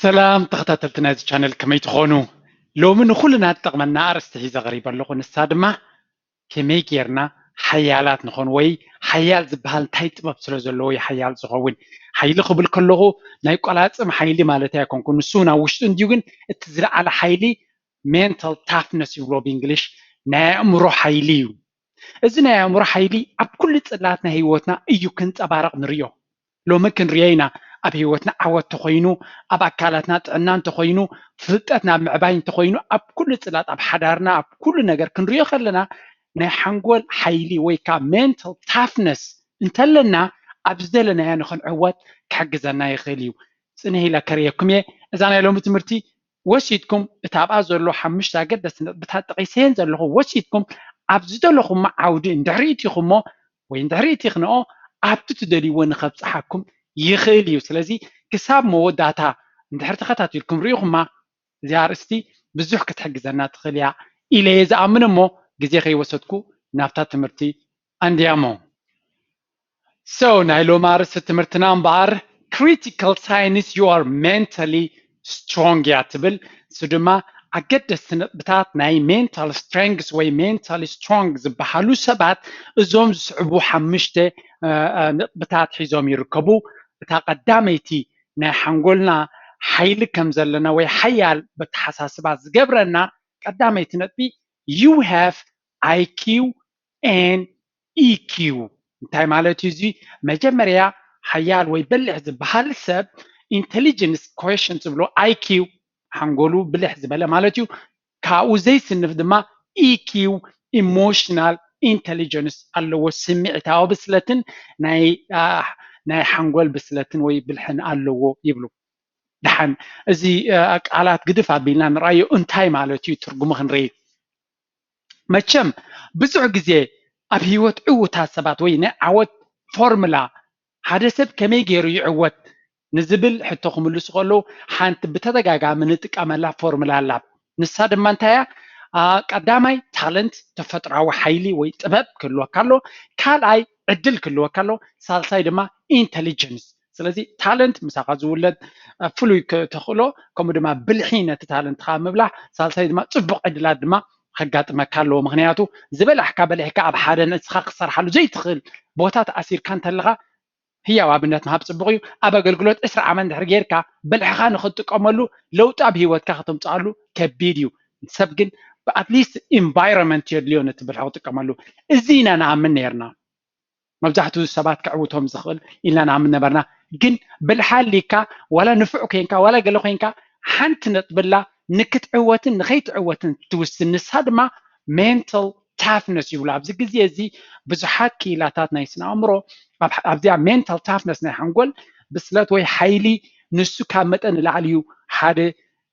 ሰላም ተኸታተልቲ ናይዚ ቻነል፣ ከመይ ትኾኑ? ሎሚ ንኹልና ትጠቕመና ኣርእስቲ ሒዘ ቀሪበ ኣለኹ። ንሳ ድማ ከመይ ጌርና ሓያላት ንኾን ወይ ሓያል ዝበሃል እንታይ ጥበብ ስለ ዘለዎ እዩ ሓያል ዝኸውን? ሓይሊ ክብል ከለኹ ናይ ቆላፅም ሓይሊ ማለት ኣይኮንኩን። ንሱ እውን ኣብ ውሽጡ እንድዩ፣ ግን እቲ ዝለዓለ ሓይሊ ሜንታል ታፍነስ ይብሎ ብእንግሊሽ፣ ናይ ኣእምሮ ሓይሊ እዩ። እዚ ናይ ኣእምሮ ሓይሊ ኣብ ኩሉ ጽላት ናይ ህይወትና እዩ ክንጸባረቕ ንርእዮ። ሎሚ ክንርእዮ ኢና፣ ኣብ ህይወትና ዓወት ተኾይኑ፣ ኣብ ኣካላትና ጥዕና እንተኾይኑ፣ ፍልጠትና ኣብ ምዕባይ እንተኾይኑ፣ ኣብ ኩሉ ጽላት፣ ኣብ ሓዳርና፣ ኣብ ኩሉ ነገር ክንርእዮ ከለና ናይ ሓንጎል ሓይሊ ወይ ከዓ ሜንታል ታፍነስ እንተለና ኣብ ዝደለናዮ ንኽንዕወት ክሕግዘና ይኽእል እዩ። ጽንሕ ኢለ ከርእየኩም እየ። እዛ ናይ ሎሚ ትምህርቲ ወሲድኩም እቲ ኣብኣ ዘሎ ሓሙሽተ ኣገደስቲ ነጥብታት ጠቒሰየን ዘለኹ ወሲድኩም ኣብ ዝደለኹሞ ዓውዲ እንድሕሪ እቲኹሞ ወይ እንድሕሪ እቲኽንኦ ኣብቲ ትደልይዎ ንኸብጽሓኩም ይኽእል እዩ። ስለዚ ክሳብ መወዳእታ እንድሕር ተኸታቲልኩም ርኢኹማ እዚኣ ኣርእስቲ ብዙሕ ክትሕግዘና ትኽእል እያ ኢለ እየ ዝኣምን። እሞ ግዜ ከይወሰድኩ ናብታ ትምህርቲ ኣንድያሞ። So ናይ ሎሚ ኣርእስቲ ትምህርትና እምበኣር critical signs you are mentally strong እያ ትብል። እሱ ድማ ኣገደስቲ ነጥብታት ናይ ሜንታል ስትሬንግስ ወይ ሜንታሊ ስትሮንግ ዝበሃሉ ሰባት እዞም ዝስዕቡ ሓሙሽተ ነጥብታት ሒዞም ይርከቡ። እታ ቀዳመይቲ ናይ ሓንጎልና ሓይሊ ከም ዘለና ወይ ሓያል በተሓሳስባ ዝገብረና ቀዳመይቲ ነጥቢ you have I Q and E Q እንታይ ማለት እዩ? እዚ መጀመርያ ሓያል ወይ በሊሕ ዝበሃል ሰብ ኢንቴሊጀንስ ኮሽንት ዝብሎ I Q ሓንጎሉ ብልሕ ዝበለ ማለት እዩ። ካብኡ ዘይስንፍ ድማ E Q ኢሞሽናል ኢንቴሊጀንስ ኣለዎ። ስምዒታዊ ብስለትን ናይ ናይ ሓንጎል ብስለትን ወይ ብልሕን ኣለዎ ይብሉ። ደሓን እዚ ቃላት ግድፍ ኣቢልና ንርኣዮ እንታይ ማለት እዩ ትርጉሙ ክንርኢ። መቸም ብዙሕ ግዜ ኣብ ህይወት ዕውታት ሰባት ወይ ናይ ዓወት ፎርሙላ ሓደ ሰብ ከመይ ገይሩ ይዕወት ንዝብል ሕቶ ክምልሱ ከለዉ ሓንቲ ብተደጋጋሚ ንጥቀመላ ፎርሙላ ኣላ። ንሳ ድማ እንታይ እያ? ቀዳማይ ታለንት ተፈጥራዊ ሓይሊ ወይ ጥበብ ክህልወካ ኣሎ፣ ካልኣይ ዕድል ክህልወካ ኣሎ፣ ሳልሳይ ድማ ኢንተሊጀንስ። ስለዚ ታለንት ምሳኻ ዝውለድ ፍሉይ ተኽእሎ ከምኡ ድማ ብልሒ ነቲ ታለንትኻ ምብላሕ፣ ሳልሳይ ድማ ፅቡቕ ዕድላት ድማ ከጋጥመካ ኣለዎ። ምክንያቱ ዝበላሕካ በሊሕካ ኣብ ሓደ ንስኻ ክትሰርሓሉ ዘይትኽእል ቦታ ተኣሲርካ እንተለኻ ህያው ኣብነት ምሃብ ፅቡቕ እዩ። ኣብ ኣገልግሎት ዕስራ ዓመት እንድሕር ጌርካ በልሕኻ ንክትጥቀመሉ ለውጢ ኣብ ህይወትካ ከተምፅኣሉ ከቢድ እዩ። ሰብ ግን ብኣትሊስት ኢንቫይሮንመንት የድልዮ ነቲ ብልሒ ክጥቀመሉ። እዚ ኢና ንኣምን ነርና። መብዛሕትኡ ሰባት ክዕውቶም ዝኽእል ኢልና ንኣምን ነበርና። ግን ብልሓሊካ ዋላ ንፉዕ ኮንካ ዋላ ገለ ኮንካ ሓንቲ ነጥብላ ንክትዕወትን ንኸይትዕወትን ትውስን። ንሳ ድማ ሜንታል ታፍነስ ይብሉ። ኣብዚ ግዜ እዚ ብዙሓት ክኢላታት ናይ ስነ ኣእምሮ ኣብዚኣ ሜንታል ታፍነስ ናይ ሓንጎል ብስለት ወይ ሓይሊ ንሱ ካብ መጠን ንላዕሊ እዩ። ሓደ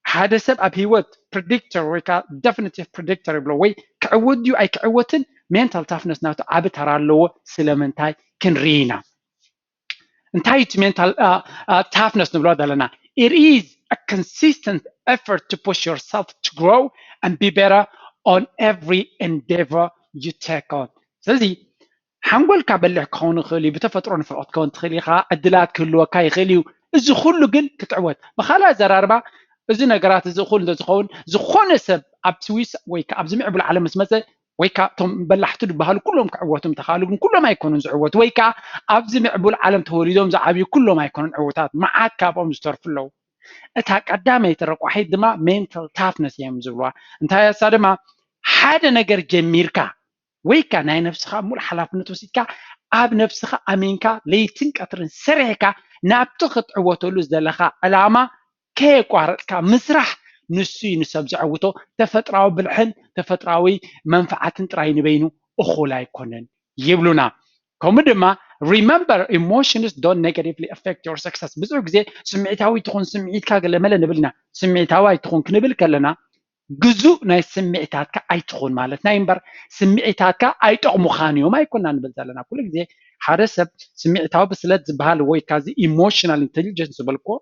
ሓደ ሰብ ኣብ ህይወት ፕሪዲክተር ወይ ከዓ ደፊኒቲቭ ፕሪዲክተር ይብሎ ወይ ክዕወት ድዩ ኣይክዕወትን ሜንታል ታፍነስ ናቱ ዓቢ ተራ ኣለዎ። ስለምንታይ ክንርኢ ኢና። እንታይ እቲ ሜንታል ታፍነስ ንብሎ ዘለና? It is a consistent effort to push yourself to grow and be better on every endeavor you take on. ስለዚ ሓንጎልካ በሊሕ ክኸውን ይኽእል እዩ፣ ብተፈጥሮ ንፉዕ ክትከውን ትኽእል ኢኻ፣ ዕድላት ክህልወካ ይኽእል እዩ። እዚ ኩሉ ግን ክትዕወት ብኻልእ ኣዘራርባ እዚ ነገራት እዚ እኹል እንተዝኸውን ዝኾነ ሰብ ኣብ ስዊስ ወይ ከዓ ኣብዚ ምዕቡል ዓለም ምስ መፀ ወይ ከዓ እቶም በላሕቲ ዝበሃሉ ኩሎም ክዕወቱ ምተኻእሉ ግን ኩሎም ኣይኮኑን ዝዕወቱ ወይ ከዓ ኣብዚ ምዕቡል ዓለም ተወሊዶም ዝዓብዩ ኩሎም ኣይኮኑን ዕውታት፣ መዓት ካብኦም ዝተርፉ ኣለዉ። እታ ቀዳመይቲ ረቋሒት ድማ ሜንታል ታፍነስ እዮም ዝብልዋ። እንታይ እያ እሳ ድማ ሓደ ነገር ጀሚርካ ወይ ከዓ ናይ ነብስኻ ሙሉእ ሓላፍነት ወሲድካ ኣብ ነብስኻ ኣሚንካ ለይትን ቀትርን ሰሪሕካ ናብቲ ክትዕወተሉ ዝደለኻ ዕላማ ከየቋረፅካ ምስራሕ ንሱ እዩ ንሰብ ዘዕውቶ። ተፈጥራዊ ብልሕን ተፈጥራዊ መንፍዓትን ጥራይ ንበይኑ እኹል ኣይኮነን ይብሉና። ከምኡ ድማ remember emotions don't negatively affect your success። ብዙሕ ግዜ ስምዒታዊ ትኹን ስምዒትካ ገለመለ ንብል ኢና። ስምዒታዊ ኣይትኹን ክንብል ከለና ግዙእ ናይ ስምዒታትካ ኣይትኹን ማለትና እዩ እምበር ስምዒታትካ ኣይጠቕሙኻን እዮም ኣይኮና ንብል ዘለና። ኩሉ ግዜ ሓደ ሰብ ስምዒታዊ ብስለት ዝበሃል ወይ ካዚ ኢሞሽናል ኢንቴሊጀንስ ዝበልክዎ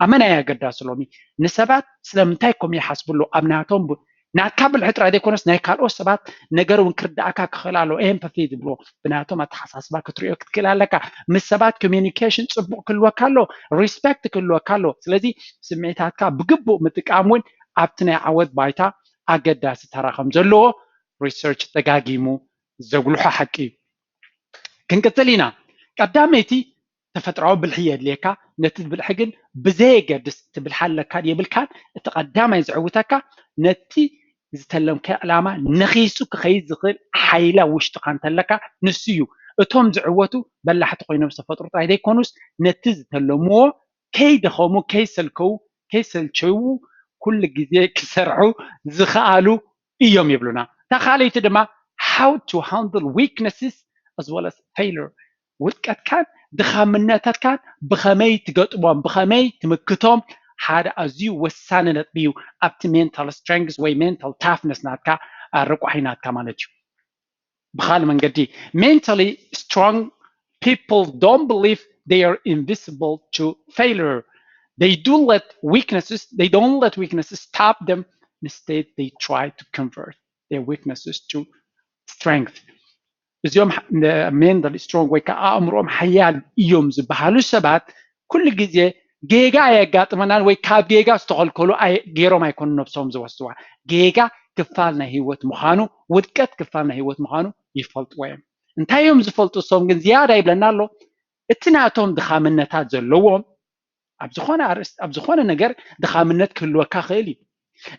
ኣመናይ ኣገዳሲ ሎሚ ንሰባት ስለምንታይ ኮም ይሓስብሉ ኣብ ናቶም ናትካ ብልሒ ጥራይ ዘይኮነስ ናይ ካልኦት ሰባት ነገር እውን ክርዳእካ ክኽእል ኣለዎ። ኤምፓቲ ዝብልዎ ብናቶም ኣተሓሳስባ ክትሪኦ ክትክእል ኣለካ። ምስ ሰባት ኮሚኒኬሽን ፅቡቕ ክህልወካ ኣለዎ፣ ሪስፔክት ክህልወካ ኣለዎ። ስለዚ ስምዒታትካ ብግቡእ ምጥቃም እውን ኣብቲ ናይ ዓወት ባይታ ኣገዳሲ ተራ ከም ዘለዎ ሪሰርች ደጋጊሙ ዘጉልሖ ሓቂ እዩ። ክንቅፅል ኢና። ቀዳመይቲ ተፈጥሮኣዊ ብልሒ የድልየካ። ነቲ ብልሒ ግን ብዘየገድስ እቲ ብልሒ ኣለካ የብልካን፣ እቲ ቀዳማይ ዝዕውተካ ነቲ ዝተለምካዮ ዕላማ ነኺሱ ክኸይድ ዝኽእል ሓይሊ ኣብ ውሽጥኻ እንተለካ ንሱ እዩ። እቶም ዝዕወቱ በላሕቲ ኮይኖም ዝተፈጥሩ ጥራይ ዘይኮኑስ ነቲ ዝተለምዎ ከይደኸሙ፣ ከይሰልከው፣ ከይሰልቸዉ ኩሉ ግዜ ክሰርሑ ዝኸኣሉ እዮም ይብሉና። እታ ካልኣይቲ ድማ how to handle weaknesses as well as failure፣ ውድቀትካን ድኻምነታትካን ብኸመይ ትገጥሞም፣ ብኸመይ ትምክቶም ሓደ ኣዝዩ ወሳኒ ነጥቢ እዩ ኣብቲ ሜንታል ስትሬንግስ ወይ ሜንታል ታፍነስ ናትካ፣ ርቋሒ ናትካ ማለት እዩ። ብኻልእ መንገዲ mentally strong people don't believe they are invisible to failure. They do let weaknesses, they don't let weaknesses stop them. Instead, they try to convert their weaknesses to strength. እዚኦም mentally strong ወይ ከዓ ኣእምሮኦም ሓያል እዮም ዝበሃሉ ሰባት ኩሉ ግዜ ጌጋ ኣየጋጥመናን ወይ ካብ ጌጋ ዝተኸልከሉ ገይሮም ኣይኮኑ ነብሶም ዝወስድዋ። ጌጋ ክፋል ናይ ህይወት ምዃኑ፣ ውድቀት ክፋል ናይ ህይወት ምዃኑ ይፈልጥዎ እዮም። እንታይ እዮም ዝፈልጡ እሶም ግን ዝያዳ ይብለና ኣሎ። እቲ ናቶም ድኻምነታት ዘለዎም ኣብ ዝኾነ ኣርእስቲ ኣብ ዝኾነ ነገር ድኻምነት ክህልወካ ክእል እዩ።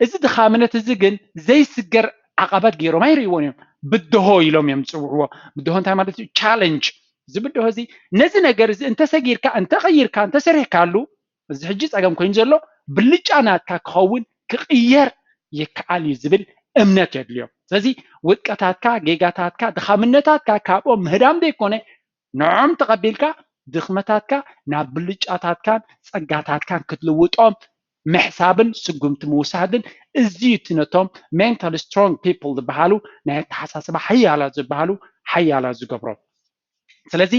እዚ ድኻምነት እዚ ግን ዘይስገር ዓቐበት ገይሮም ኣይርእይዎን እዮም። ብድሆ ኢሎም እዮም ዝፅውዕዎ። ብድሆ እንታይ ማለት እዩ? ቻለንጅ። እዚ ብድሆ እዚ ነዚ ነገር እዚ እንተሰጊርካ፣ እንተቐይርካ፣ እንተሰሪሕካሉ እዚ ሕጂ ፀገም ኮይኑ ዘሎ ብልጫ ናትካ ክኸውን ክቕየር ይከኣል እዩ ዝብል እምነት የድልዮም። ስለዚ ውድቀታትካ፣ ጌጋታትካ፣ ድኻምነታትካ ካብኦም ምህዳም ዘይኮነ ንዖም ተቐቢልካ ድኽመታትካ ናብ ብልጫታትካን ፀጋታትካን ክትልውጦም ምሕሳብን ስጉምቲ ምውሳድን እዚ እቲ ነቶም mentally strong people ዝበሃሉ ናይ ኣተሓሳስባ ሓያላት ዝበሃሉ ሓያላት ዝገብሮም። ስለዚ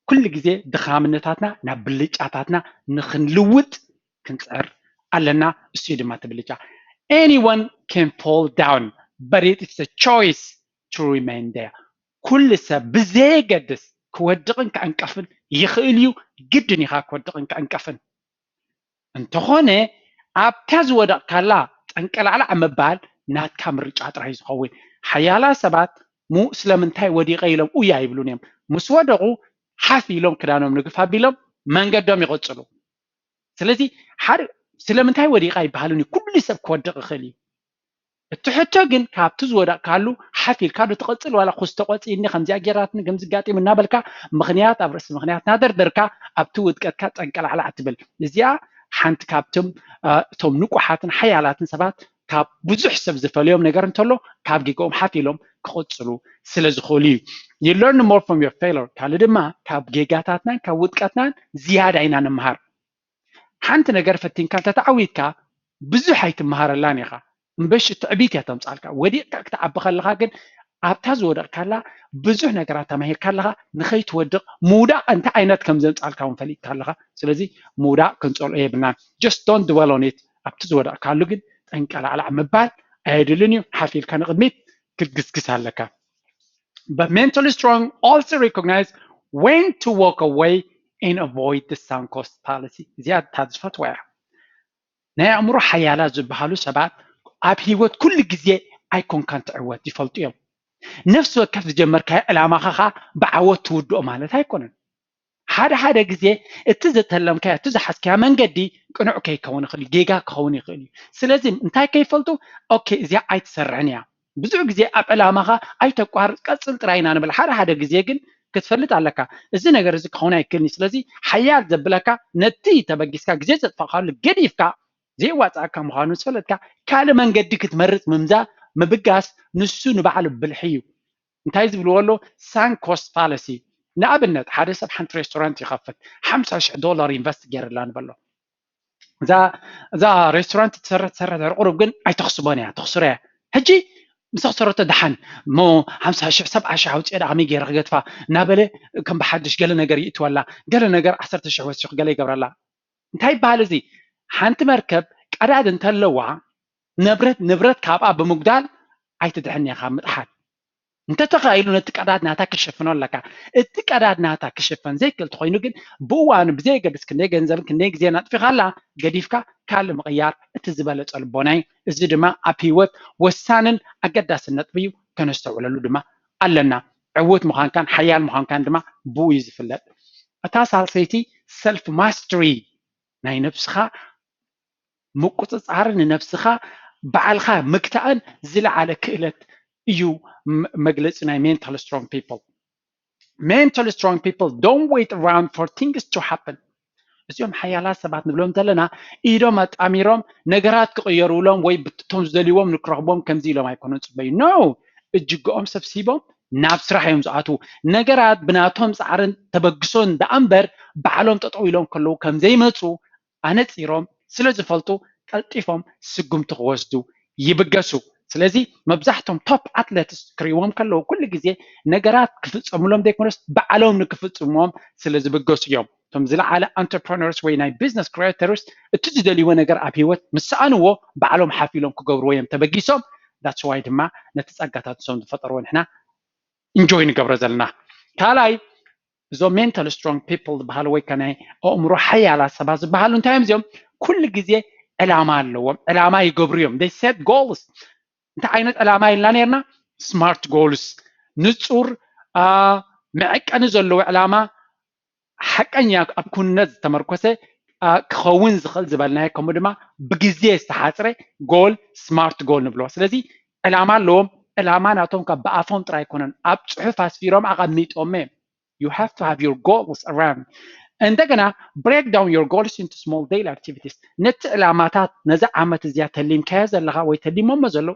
ኩሉ ግዜ ድኻምነታትና ናብ ብልጫታትና ንክንልውጥ ክንፅዕር ኣለና። እሱ ድማ እቲ ብልጫ። Anyone can fall down, but it is a choice to remain there. ኩሉ ሰብ ብዘየገድስ ክወድቕን ክዕንቀፍን ይኽእል እዩ። ግድን ኢኻ ክወድቕን ክዕንቀፍን። እንተኾነ ኣብታ ዝወደቕካላ ጠንቀላዕላዕ ምባል ናትካ ምርጫ ጥራይ ዝኸውን። ሓያላ ሰባት ሙ ስለምንታይ ወዲቐ ኢሎም ኡይ ኣይብሉን እዮም። ምስ ወደቑ ሓፍ ኢሎም ክዳኖም ንግፍ ኣቢሎም መንገዶም ይቕፅሉ። ስለዚ ሓደ ስለምንታይ ወዲቐ ኣይበሃልን እዩ። ኩሉ ሰብ ክወድቕ ይኽእል እዩ። እቲ ሕቶ ግን ካብቲ ዝወደቕካሉ ሓፍ ኢልካ ዶ ትቐፅል ዋላ ኩስቶ ቆፂኒ ከምዚኣ ጌራትኒ ከምዚ ጋጢም እናበልካ ምኽንያት ኣብ ርእሲ ምኽንያት እናደርደርካ ኣብቲ ውድቀትካ ጠንቀላዕላዕ ትብል። እዚኣ ሓንቲ ካብቶም እቶም ንቁሓትን ሓያላትን ሰባት ካብ ብዙሕ ሰብ ዝፈልዮም ነገር እንተሎ ካብ ጌጋኦም ሓፍ ኢሎም ክቕፅሉ ስለ ዝኽእሉ እዩ። You learn more from your failure። ካልእ ድማ ካብ ጌጋታትናን ካብ ውድቀትናን ዝያዳ ኢና ንምሃር። ሓንቲ ነገር ፈቲንካ እንተተዓዊትካ ብዙሕ ኣይትመሃረላን ኢኻ። እምበሽ ትዕቢት እያ ተምፃልካ። ወዲቕካ ክትዓቢ ከለኻ ግን ኣብታ ዝወደቕካላ ብዙሕ ነገራት ተማሂርካ ኣለኻ። ንኸይትወድቕ ምውዳቕ እንታይ ዓይነት ከም ዘምፃልካ እውን ፈሊጥካ ኣለኻ። ስለዚ ምውዳቕ ክንፀልኦ የብልናን። Just don't dwell on it። ኣብቲ ዝወደቕካሉ ግን ጠንቀላዕላዕ ምባል ኣየድልን እዩ። ሓፍ ኢልካ ንቕድሚት ክትግስግስ ኣለካ። But mentally strong also recognize when to walk away and avoid the sunk cost fallacy። እዚኣ እታ ዝፈትዋ እያ። ናይ ኣእምሮ ሓያላት ዝበሃሉ ሰባት ኣብ ህይወት ኩሉ ግዜ ኣይኮንካን ትዕወት ይፈልጡ እዮም። ነፍሲ ወከፍ ዝጀመርካዮ ዕላማኻ ኸዓ ብዓወት ትውድኦ ማለት ኣይኮነን። ሓደ ሓደ ግዜ እቲ ዝተለምካዮ እቲ ዝሓዝካዮ መንገዲ ቅኑዕ ከይከውን ይኽእል እዩ፣ ጌጋ ክኸውን ይኽእል እዩ። ስለዚ እንታይ ከይፈልጡ ኦኬ እዚኣ ኣይትሰርሕን እያ። ብዙሕ ግዜ ኣብ ዕላማኻ ኣይተቋርፅ ቀፅል ጥራይ ኢና ንብል። ሓደ ሓደ ግዜ ግን ክትፈልጥ ኣለካ እዚ ነገር እዚ ክኸውን ኣይክእልን እዩ። ስለዚ ሓያል ዘብለካ ነቲ ተበጊስካ ግዜ ዘጥፋእካሉ ገዲፍካ ዘየዋፅኣካ ምዃኑ ዝፈለጥካ ካልእ መንገዲ ክትመርፅ ምምዛ ምብጋስ ንሱ ንባዕሉ ብልሒ እዩ። እንታይ ዝብልዎ ኣሎ sunk cost fallacy። ንኣብነት ሓደ ሰብ ሓንቲ ሬስቶራንት ይኸፍት ሓምሳ ሽሕ ዶላር ኢንቨስት ገይርላ ንበሎ። እዛ እዛ ሬስቶራንት ትሰርሕ ትሰርሕ ድሕሪ ቁሩብ ግን ኣይተኽስቦን እያ ተኽስሮ እያ። ሕጂ ምስ ኣኽሰረቶ ደሓን እሞ ሓምሳ ሽሕ ሰብዓ ሽሕ ኣውፅአ ዳ ከመይ ገይረ ክገድፋ እናበለ ከም ብሓድሽ ገለ ነገር ይእትወላ ገለ ነገር ዓሰርተ ሽሕ ወሲኹ ገለ ይገብረላ። እንታይ ይበሃል እዚ? ሓንቲ መርከብ ቀዳድ እንተለዋ ንብረት ንብረት ካብኣ ብምጉዳል ኣይትድሕን ኢኻ ምጥሓት። እንተተኻኢሉ ነቲ ቀዳድ ናታ ክሸፍኖ ኣለካ። እቲ ቀዳድ ናታ ክሽፈን ዘይክእል ተኾይኑ ግን ብእዋኑ ብዘየገድስ ክንደይ ገንዘብን ክንደይ ግዜን ኣጥፊኻላ ገዲፍካ ካልእ ምቕያር እቲ ዝበለጸ ልቦና እዩ። እዚ ድማ ኣብ ህይወት ወሳንን ኣገዳስን ነጥቢ እዩ፣ ከነስተውዕለሉ ድማ ኣለና። ዕዉት ምዃንካን ሓያል ምዃንካን ድማ ብኡ እዩ ዝፍለጥ። እታ ሳልሰይቲ ሰልፍ ማስትሪ ናይ ነብስኻ ምቁጽጻርን ንነብስኻ ባዕልኻ ምግታእን ዝለዓለ ክእለት እዩ። መግለጺ ናይ mental strong people mental strong people don't wait around for things to happen። እዚኦም ሓያላት ሰባት ንብሎም ዘለና ኢዶም ኣጣሚሮም ነገራት ክቕየሩሎም ወይ ብቶም ዝደልይዎም ንክረኽቦም ከምዚ ኢሎም ኣይኮኑን ጽበዩ። No፣ እጅግኦም ሰብሲቦም ናብ ስራሕ እዮም ዝኣትዉ። ነገራት ብናቶም ጻዕርን ተበግሶን ደኣ እምበር ባዕሎም ጠጠው ኢሎም ከለዉ ከም ዘይመጹ ኣነጺሮም ስለ ዝፈልጡ ቀልጢፎም ስጉምቲ ክወስዱ ይብገሱ። ስለዚ መብዛሕቶም top athletes ክሪእዎም ከለዉ ኩሉ ግዜ ነገራት ክፍጸሙሎም ዘይኮነስ ባዕሎም ንክፍጽምዎም ስለ ዝብገሱ እዮም። እቶም ዝለዓለ entrepreneurs ወይ ናይ business creators እቲ ዝደልይዎ ነገር ኣብ ህይወት ምስ ሰኣንዎ ባዕሎም ሓፍ ኢሎም ክገብርዎ እዮም ተበጊሶም። That's why ድማ ነቲ ጸጋታት ንሶም ዝፈጠርዎ ንሕና enjoy ንገብሮ ዘለና። ካልኣይ እዞም mental strong people ዝበሃሉ ወይ ከ ናይ ኣእምሮ ሓያላት ሰባት ዝበሃሉ እንታይ እዮም? እዚኦም ኩሉ ግዜ ዕላማ ኣለዎም፣ ዕላማ ይገብሩ እዮም። They set goals። እንታይ ዓይነት ዕላማ ኢልና ነርና? Smart goals፣ ንጹር መዐቀኒ ዘለዎ ዕላማ፣ ሓቀኛ ኣብ ኩነት ዝተመርኮሰ ክኸውን ዝኽእል ዝበልናዮ፣ ከምኡ ድማ ብግዜ ዝተሓፅረ goal፣ smart goal ንብሎ። ስለዚ ዕላማ ኣለዎም። ዕላማ ናቶም ካብ ብኣፎም ጥራይ ኣይኮነን፣ ኣብ ፅሑፍ ኣስፊሮም ኣቐሚጦም እዮም። You have to have your goals around። እንደገና break down your goals into small daily activities። ነቲ ዕላማታት ነዚ ዓመት እዚኣ ተሊምካዮ ዘለኻ ወይ ተሊሞሞ ዘለዉ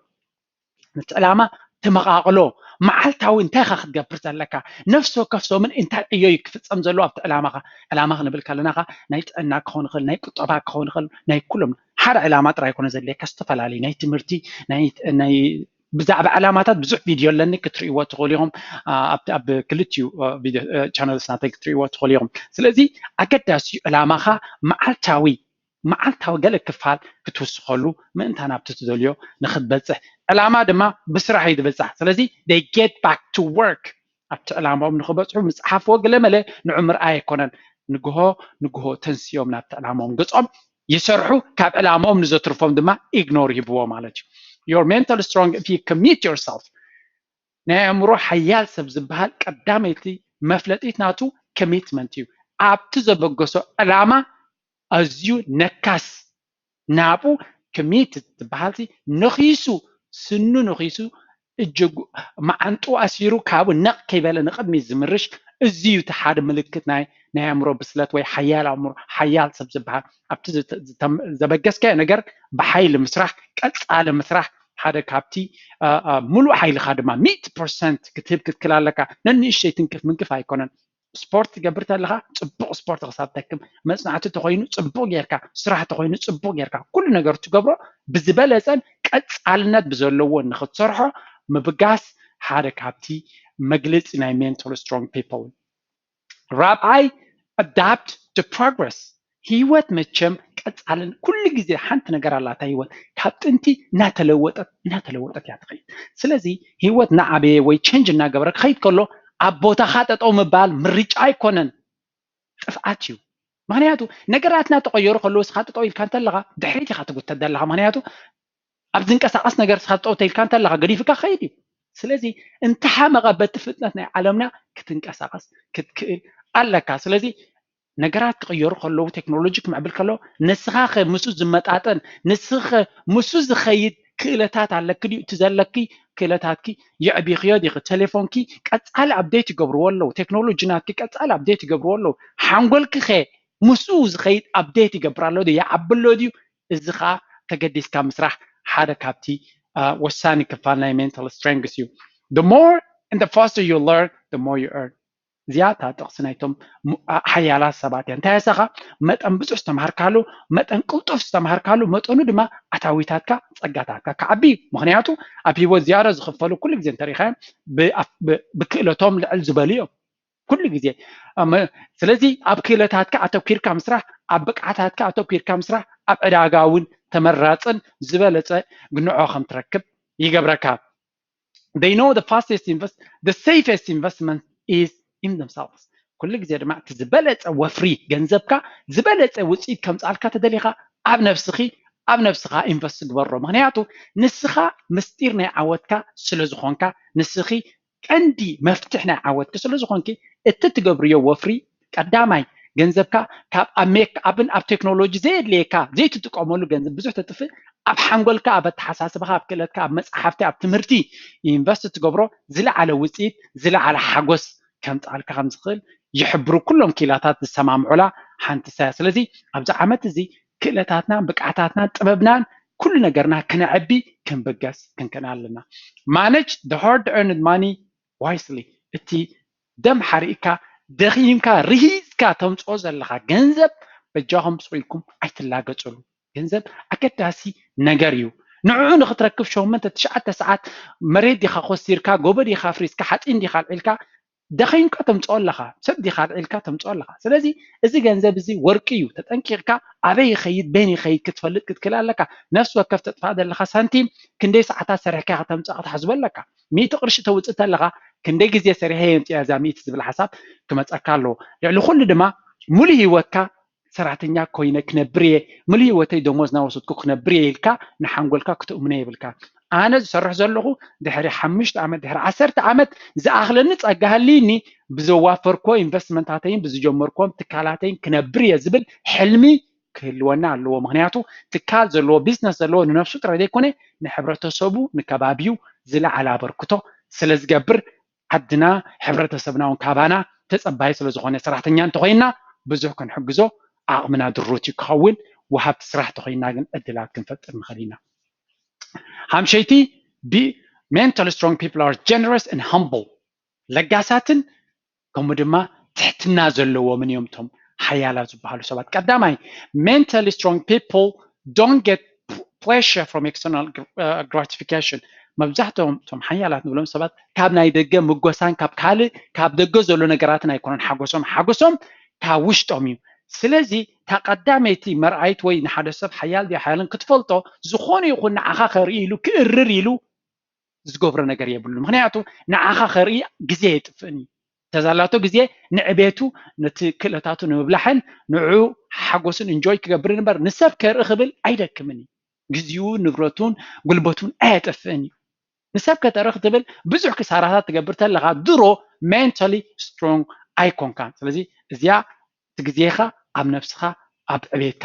ነቲ ዕላማ ተመቓቕሎ። መዓልታዊ እንታይ ኢኻ ክትገብር ዘለካ? ነፍሲ ወከፍ ሰሙን እንታይ ዕዮ እዩ ክፍጸም ዘለዎ ኣብቲ ዕላማኻ? ዕላማ ክንብል ከለና ኸ ናይ ጥዕና ክኸውን ይኽእል፣ ናይ ቁጠባ ክኸውን ይኽእል፣ ናይ ኩሎም። ሓደ ዕላማ ጥራይ ኣይኮነ ዘድልየካ፣ ዝተፈላለዩ ናይ ትምህርቲ፣ ናይ ናይ ብዛዕባ ዕላማታት ብዙሕ ቪድዮ ኣለኒ ክትርእይዎ ትኽእሉ ኢኹም። ኣብ ክልቲኡ ቻነልስ ናተይ ክትርእይዎ ትኽእሉ ኢኹም። ስለዚ ኣገዳሲ እዩ ዕላማኻ መዓልታዊ መዓልታዊ ገለ ክፋል ክትውስኸሉ ምእንታን ኣብቲ ትደልዮ ንክትበፅሕ። ዕላማ ድማ ብስራሕ እዩ ዝበፅሕ። ስለዚ they get back to work። ኣብቲ ዕላማኦም ንክበፅሑ ምፅሓፍዎ ገለ መለ ንዑ ምርኣይ ኣይኮነን። ንግሆ ንግሆ ተንስዮም ናብቲ ዕላማኦም ገፆም ይሰርሑ። ካብ ዕላማኦም ንዘትርፎም ድማ ኢግኖር ይህብዎ ማለት እዩ። Your mental strong if you commit yourself። ናይ ኣእምሮ ሓያል ሰብ ዝበሃል ቀዳመይቲ መፍለጢት ናቱ ኮሚትመንት እዩ። ኣብቲ ዘበገሶ ዕላማ ኣዝዩ ነካስ ናብኡ ኮሚት ዝበሃል ነኺሱ ስኑ ነኺሱ እጅጉ መዓንጡ ኣሲሩ ካብኡ ነቕ ከይበለ ንቕድሚት ዝምርሽ እዚ እዩ እቲ ሓደ ምልክት ናይ ናይ ኣእምሮ ብስለት ወይ ሓያል ኣእምሮ ሓያል ሰብ ዝበሃል ኣብቲ ዘበገስካዮ ነገር ብሓይሊ ምስራሕ ቀጻሊ ምስራሕ ሓደ ካብቲ ሙሉእ ሓይልኻ ድማ ሚእቲ ፐርሰንት ክትህብ ክትክል ኣለካ። ነንእሽተይ ትንክፍ ምንክፍ ኣይኮነን። ስፖርት ትገብር ተለኻ ፅቡቕ ስፖርት ክሳብ ተክም መፅናዕቲ ተኮይኑ ፅቡቕ ጌርካ ስራሕ ተኮይኑ ፅቡቕ ጌርካ ኩሉ ነገር ትገብሮ ብዝበለፀን ቀፃልነት ብዘለዎ ንክትሰርሖ ምብጋስ ሓደ ካብቲ መግለፂ ናይ mental strong people። ራብዓይ adapt to progress። ህይወት መቸም ቀፃልን ኩሉ ግዜ ሓንቲ ነገር ኣላታ ህይወት ካብ ጥንቲ እናተለወጠት እናተለወጠት እያ ትኸይድ። ስለዚ ህይወት እናዓበየ ወይ ቸንጅ እናገበረ ክኸይድ ከሎ ኣብ ቦታኻ ጠጠው ምባል ምርጫ ኣይኮነን፣ ጥፍኣት እዩ። ምክንያቱ ነገራት እናተቀየሩ ከለዉ እስኻ ጠጠው ኢልካ እንተለኻ ድሕሪት ኢኻ ትጉተት ዘለኻ። ምክንያቱ ኣብ ዝንቀሳቀስ ነገር እስኻ ጠጠው ተኢልካ እንተለኻ ገዲፍካ ክኸይድ እዩ። ስለዚ እንተሓመቐ በቲ ፍጥነት ናይ ዓለምና ክትንቀሳቀስ ክትክእል ኣለካ። ስለዚ ነገራት ክቕየሩ ከለዉ ቴክኖሎጂ ክምዕብል ከሎ ንስኻ ኸ ምስኡ ዝመጣጠን ንስኻ ኸ ምስኡ ዝኸይድ ክእለታት ኣለኪ ድዩ? እቲ ዘለኪ ክእለታትኪ የዕቢኽዮ ዲኺ? ቴሌፎንኪ ቀጻሊ ኣፕዴት ይገብርዎ ኣለዉ። ቴክኖሎጂ ናትኪ ቀጻሊ ኣፕዴት ይገብርዎ ኣለዉ። ሓንጎልኪ ኸ ምስኡ ዝኸይድ ኣፕዴት ይገብር ኣሎ ድዩ? ይዓቢ ኣሎ ድዩ? እዚ ኸዓ ተገዲስካ ምስራሕ ሓደ ካብቲ ወሳኒ ክፋል ናይ mental strength እዩ። The more and the faster you learn, the more you earn። እዚኣ እታ ጥቕሲ ናይቶም ሓያላት ሰባት እያ። እንታይ ኣሳኻ መጠን ብዙሕ ዝተምሃርካሉ መጠን ቅልጡፍ ዝተምሃርካሉ መጠኑ ድማ ኣታዊታትካ ጸጋታትካ ክዓቢ እዩ። ምኽንያቱ ኣብ ህይወት ዝያዳ ዝኽፈሉ ኩሉ ግዜ እንተሪኻዮም ብክእለቶም ልዕል ዝበሉ እዮም ኩሉ ግዜ። ስለዚ ኣብ ክእለታትካ ኣተኪርካ ምስራሕ፣ ኣብ ብቅዓታትካ ኣተኪርካ ምስራሕ ኣብ ዕዳጋ እውን ተመራፅን ዝበለፀ ግንዖ ከም ትረክብ ይገብረካ። They know the fastest invest the safest investment is in themselves። ኩሉ ግዜ ድማ እቲ ዝበለፀ ወፍሪ ገንዘብካ ዝበለፀ ውፅኢት ከምፃልካ ተደሊኻ ኣብ ነብስኺ ኣብ ነብስኻ ኢንቨስት ግበሮ። ምክንያቱ ንስኻ ምስጢር ናይ ዓወትካ ስለ ዝኾንካ፣ ንስኺ ቀንዲ መፍትሕ ናይ ዓወትኪ ስለ ዝኾንኪ፣ እቲ ትገብርዮ ወፍሪ ቀዳማይ ገንዘብካ ካብ ኣብ ሜክ ኣብን ኣብ ቴክኖሎጂ ዘየድልየካ ዘይትጥቀመሉ ገንዘብ ብዙሕ ተጥፍእ፣ ኣብ ሓንጎልካ፣ ኣብ ኣተሓሳስባኻ፣ ኣብ ክእለትካ፣ ኣብ መፅሓፍቲ፣ ኣብ ትምህርቲ ኢንቨስት ትገብሮ ዝለዓለ ውፅኢት ዝለዓለ ሓጎስ ከምፃልካ ከም ዝኽእል ይሕብሩ ኩሎም ኪላታት ዝሰማምዑላ ሓንቲ ሳያ። ስለዚ ኣብዚ ዓመት እዚ ክእለታትናን ብቅዓታትናን ጥበብናን ኩሉ ነገርና ክነዕቢ ክንብገስ ክንክእል ኣለና። Manage the hard earned money wisely። እቲ ደም ሓሪእካ ደኺምካ ርሂፅካ ተምፅኦ ዘለኻ ገንዘብ በጃኹም ስቕ ኢልኩም ኣይትላገፅሉ። ገንዘብ ኣገዳሲ ነገር እዩ። ንዕኡ ንክትረክብ ሸሞንተ ትሽዓተ ሰዓት መሬት ዲኻ ኮሲርካ፣ ጎቦ ዲኻ ኣፍሪስካ፣ ሓፂን ዲኻ ኣልዒልካ፣ ደኺምካ ተምፅኦ ኣለኻ፣ ሰብ ዲኻ ኣልዒልካ ተምፅኦ ኣለኻ። ስለዚ እዚ ገንዘብ እዚ ወርቂ እዩ። ተጠንቂቕካ ኣበይ ይኸይድ በይን ይኸይድ ክትፈልጥ ክትክእል ኣለካ። ነፍሲ ወከፍ ተጥፋእ ዘለኻ ሳንቲም ክንደይ ሰዓታት ሰሪሕካ ከተምፅኣ ክትሓስቦ ኣለካ። ሚእቲ ቅርሺ ተውፅእ ተለኻ ክንደይ ግዜ ሰሪሐ የምፅያ እዛ ሚእቲ ዝብል ሓሳብ ክመፀካ ኣለዎ። ልዕሊ ኩሉ ድማ ሙሉ ህይወትካ ሰራሕተኛ ኮይነ ክነብር እየ፣ ሙሉ ህይወተይ ደሞዝ ናወሰድኩ ክነብር እየ ኢልካ ንሓንጎልካ ክትእምኖ የብልካ። ኣነ ዝሰርሕ ዘለኹ ድሕሪ ሓሙሽተ ዓመት ድሕሪ ዓሰርተ ዓመት ዝኣኽለኒ ፀጋ ሃልይኒ ብዘዋፈርኮ ኢንቨስትመንታተይን ብዝጀመርኮም ትካላተይን ክነብር እየ ዝብል ሕልሚ ክህልወና ኣለዎ። ምክንያቱ ትካል ዘለዎ ቢዝነስ ዘለዎ ንነብሱ ጥራይ ዘይኮነ ንሕብረተሰቡ ንከባቢዩ ዝለዓለ ኣበርክቶ ስለ ዝገብር ዓድና ሕብረተሰብና እውን ካባና ተፀባይ ስለ ዝኾነ ሰራሕተኛ እንተኮይና ብዙሕ ክንሕግዞ ዓቕምና ድሩት እዩ ክኸውን። ወሃብቲ ስራሕ ተኮይና ግን ዕድላት ክንፈጥር ንኽእል ኢና። ሓምሸይቲ ቢ mentally strong people are generous and humble። ለጋሳትን ከምኡ ድማ ትሕትና ዘለዎምን እዮም እቶም ሓያላት ዝበሃሉ ሰባት። ቀዳማይ mentally strong people don't get pleasure from external gratification። መብዛሕትኦም እቶም ሓያላት ንብሎም ሰባት ካብ ናይ ደገ ምጎሳን ካብ ካልእ ካብ ደገ ዘሎ ነገራትን ኣይኮነን ሓጎሶም። ሓጎሶም ካብ ውሽጦም እዩ። ስለዚ እታ ቀዳመይቲ መርኣይት ወይ ንሓደ ሰብ ሓያል ድዩ ሓያልን ክትፈልጦ ዝኾነ ይኹን ንዓኻ ከርኢ ኢሉ ክእርር ኢሉ ዝገብሮ ነገር የብሉ። ምክንያቱ ንዓኻ ከርኢ ግዜ የጥፍእን እዩ። ተዛላቶ ግዜ ንዕቤቱ ነቲ ክእለታቱ ንምብላሕን ንዑ ሓጎስን እንጆይ ክገብርን እምበር ንሰብ ከርኢ ክብል ኣይደክምን እዩ። ግዜኡ ንብረቱን ጉልበቱን ኣየጥፍእን እዩ። ንሰብ ከተርኢ ክትብል ብዙሕ ክሳራታት ትገብር ተለኻ ድሮ mentally strong ኣይኮንካን። ስለዚ እዚኣ እቲ ግዜኻ ኣብ ነብስኻ ኣብ ዕቤትካ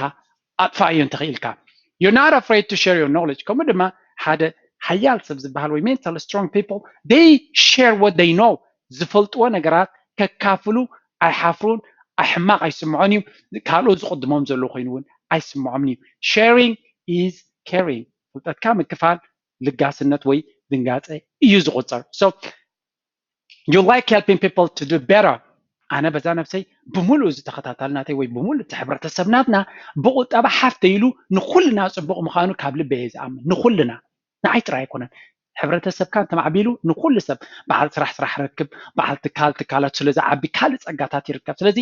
ኣጥፋእዮ እንተኽኢልካ። You're not afraid to share your knowledge። ከምኡ ድማ ሓደ ሓያል ሰብ ዝበሃል ወይ mentally strong people they share what they know። ዝፈልጥዎ ነገራት ከካፍሉ ኣይሓፍሩን። ሕማቕ ኣይስምዖን እዩ። ካልኦት ዝቕድሞም ዘለዉ ኮይኑ እውን ኣይስምዖምን እዩ። Sharing is caring። ፍልጠትካ ምክፋል ልጋስነት ወይ ድንጋፀ እዩ ዝቑፀር። So you like helping people to do better። ኣነ በዛ ነብሰይ ብምሉእ እዚ ተኸታታልናተይ ወይ ብምሉእ እቲ ሕብረተሰብናትና ብቁጠባ ሓፍተ ኢሉ ንኩልና ፅቡቕ ምዃኑ ካብ ልበ እየ ዝኣምን። ንኩልና ንዓይ ጥራይ ኣይኮነን። ሕብረተሰብካ እንተማዕቢሉ ንኩሉ ሰብ በዓል ስራሕ ስራሕ ረክብ፣ በዓል ትካል ትካላት ስለ ዝዓቢ ካልእ ፀጋታት ይርከብ። ስለዚ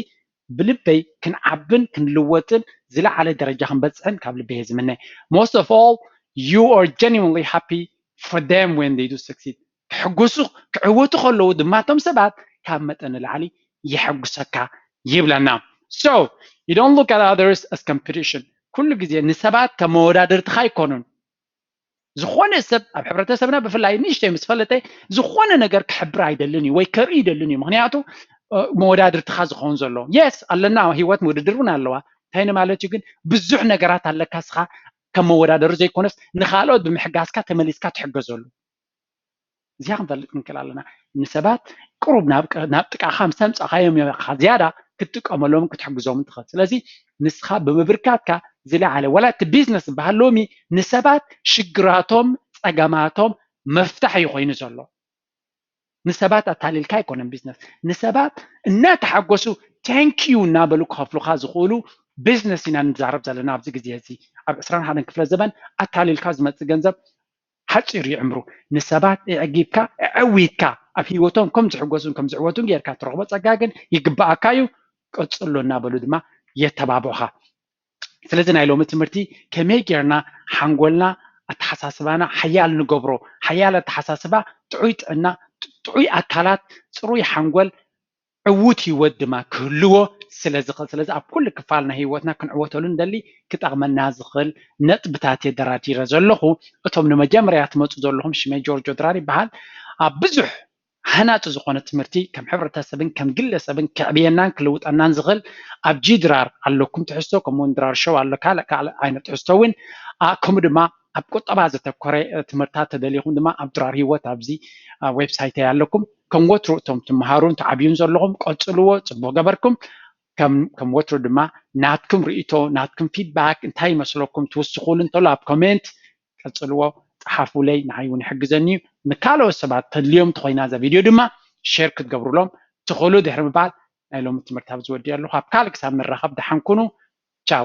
ብልበይ ክንዓብን ክንልወጥን ዝለዓለ ደረጃ ክንበፅሕን ካብ ልበይ እየ ዝምነ። Most of all you are genuinely happy for them when they do succeed። ክሕጉሱ ክዕወቱ ከለዉ ድማ እቶም ሰባት ካብ መጠን ንላዕሊ የሐጉሰካ ይብለና። So you don't look at others as competition። ኩሉ ግዜ ንሰባት ከም መወዳድርትኻ ኣይኮኑን። ዝኾነ ሰብ ኣብ ሕብረተሰብና ብፍላይ ንእሽተይ ምስ ፈለጠ ዝኾነ ነገር ክሕብር ኣይደልን እዩ ወይ ከርኢ ይደልን እዩ። ምክንያቱ መወዳድርትኻ ዝኸውን ዘሎ የስ ኣለና፣ ህይወት ውድድር እውን ኣለዋ። እንታይ ንማለት እዩ ግን ብዙሕ ነገራት ኣለካ እስኻ ከም መወዳደሪ ዘይኮነስ ንካልኦት ብምሕጋዝካ ተመሊስካ ትሕገዘሉ። እዚኣ ክንፈልጥ ክንክእል ኣለና። ንሰባት ቅሩብ ናብ ጥቃኻ ምስ ኣምፃእካዮም ኢኻ ዝያዳ ክትጥቀመሎም ክትሕግዞም ትኽእል። ስለዚ ንስኻ ብምብርካትካ ዝለዓለ ዋላ እቲ ቢዝነስ ዝበሃል ሎሚ ንሰባት ሽግራቶም ፀገማቶም መፍታሕ እዩ ኮይኑ ዘሎ። ንሰባት ኣታሊልካ ኣይኮነን ቢዝነስ። ንሰባት እናተሓጎሱ thank you እናበሉ ክኸፍሉካ ዝኽእሉ ቢዝነስ ኢና ንዛረብ ዘለና ኣብዚ ግዜ እዚ። ኣብ ዕስራን ሓደን ክፍለ ዘበን ኣታሊልካ ዝመፅእ ገንዘብ ሓፂር እዩ ዕምሩ። ንሰባት ኣዕጊብካ ኣዕዊትካ ኣብ ሂወቶም ከም ዝሕጎሱን ከም ዝዕወቱን ጌርካ ትረኽቦ ፀጋ ግን ይግበኣካ እዩ። ቀፅሎ እናበሉ ድማ የተባብዑኻ። ስለዚ ናይ ሎሚ ትምህርቲ ከመይ ጌርና ሓንጎልና ኣተሓሳስባና ሓያል ንገብሮ፣ ሓያል ኣተሓሳስባ፣ ጥዑይ ጥዕና፣ ጥዑይ ኣካላት፣ ፅሩይ ሓንጎል፣ ዕዉት ህይወት ድማ ክህልዎ ስለ ዝኽእል። ስለዚ ኣብ ኩሉ ክፋል ናይ ህይወትና ክንዕወተሉ እንደሊ ክጠቕመና ዝኽእል ነጥብታት እየ ደራዲረ ዘለኹ። እቶም ንመጀመርያ ትመፁ ዘለኹም ሽመይ ጆርጆ ድራር ይበሃል። ኣብ ብዙሕ ሃናፂ ዝኾነ ትምህርቲ ከም ሕብረተሰብን ከም ግለሰብን ከዕብየናን ክልውጠናን ዝኽእል ኣብ ጂ ድራር ኣለኩም ትሕዝቶ፣ ከምኡውን ድራር ሾው ኣሎ ካልእ ካልእ ዓይነት ትሕዝቶ እውን ከምኡ ድማ ኣብ ቁጠባ ዘተኮረ ትምህርታት ተደሊኹም ድማ ኣብ ድራር ህይወት ኣብዚ ዌብሳይት ኣለኩም። ከም ወትሩ እቶም ትመሃሩን ትዓብዩን ዘለኹም ቀፅልዎ፣ ፅቡቅ ገበርኩም። ከም ወትሩ ድማ ናትኩም ርእቶ ናትኩም ፊድባክ እንታይ ይመስለኩም ትውስኹሉ እንተሎ ኣብ ኮሜንት ቀፅልዎ፣ ፀሓፉለይ፣ ንዓይ እውን ይሕግዘኒ እዩ። ንካልኦት ሰባት ተድልዮም እንተኮይና እዛ ቪድዮ ድማ ሼር ክትገብሩሎም ትኽእሉ ድሕሪ ምባል ናይ ሎሚ ትምህርቲ ኣብዚ ወዲኦ ኣለኹ። ኣብ ካልእ ክሳብ ንራኸብ ደሓን ኩኑ። ቻው።